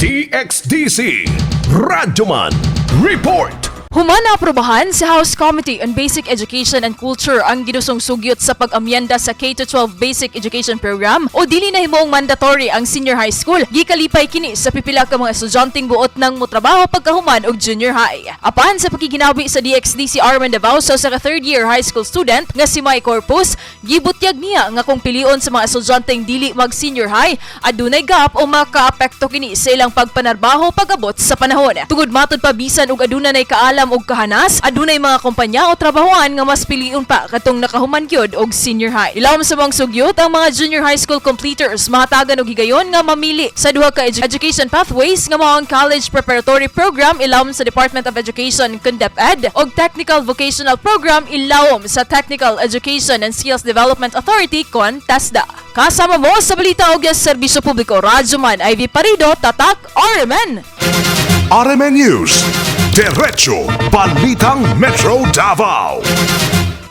DXDC Radyoman Report. Human na aprobahan sa House Committee on Basic Education and Culture ang gidusong sugyot sa pag-amyenda sa K-12 Basic Education Program o dili na himuong mandatory ang senior high school. Gikalipay kini sa pipila ka mga estudyanteng buot ng motrabaho pagkahuman og junior high. Apan sa pakiginawi sa DXDC Arman Davao sa usa ka third year high school student nga si Mike Corpus, gibutyag niya nga kung pilion sa mga estudyanteng dili mag senior high, adunay gap o makaapekto kini sa ilang pagpanarbaho pag-abot sa panahon. Tungod matod pa, bisan og aduna nay kaalam og kahanas, adunay mga kumpanya o trabahoan nga mas pilion pa katong nakahuman gyud og senior high. Ilawom sa mga sugyot, ang mga junior high school completers mahatagan og higayon nga mamili sa duha ka education pathways nga mao ang College Preparatory Program ilawom sa Department of Education kon DepEd og Technical Vocational Program ilawom sa Technical Education and Skills Development Authority kon TESDA. Kasama mo sa balita og serbisyo publiko, Radyoman Ivy Parido, Tatak RMN. RMN News. Diretso Balitang Metro Davao.